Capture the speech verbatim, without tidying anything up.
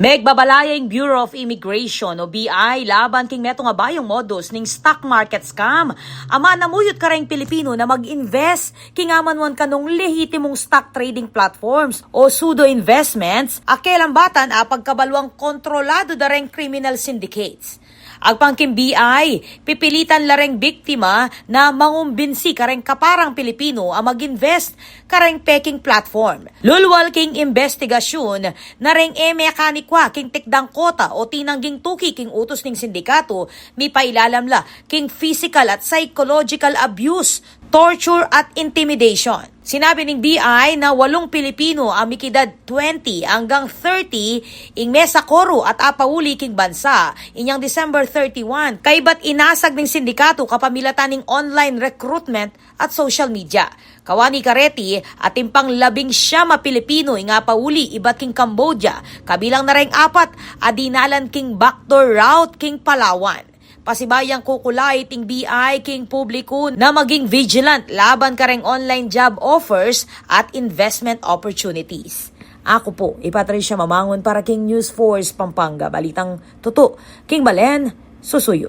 Megbabalaya ing Bureau of Immigration o B I laban king metung a bayung modus ning stock market scam a manamuyut kareng Pilipinu na mag-invest king amanuan kanung lehitimung stock trading platforms o pseudo investments a kelambatan a pagkabaluang kontroladu da reng criminal syndicates. Agpang king B I, pipilitan la reng biktima na mangumbinsi kareng kaparang Pilipinu a mag-invest kareng peking platform. Lulwal king imbestigasyun na reng e mekanikwa king tikdang kota o tinangging tuki king utus ning sindikato, mipailalam la king physical at psychological abuse, torture at intimidation. Sinabi ning B I na walung Pilipinu a mikidad twenty anggang thirty ing mesakoru at apauli king bansa inyang December thirty-one, kaybat inasag ning sindikato kapamilatan ning online recruitment at social media. Kawani kareti, atin pang labing siyam a Pilipinu ing apauli ibat king Cambodia, kabilang na reng apat a dinalan king backdoor route king Palawan. Pasibayung kukulait ing B I king publiku na maging vigilant laban kareng online job offers at investment opportunities. Aku pu i Patricia Mamangun para king News Force Pampanga, balitang tutu king balen, susuyu.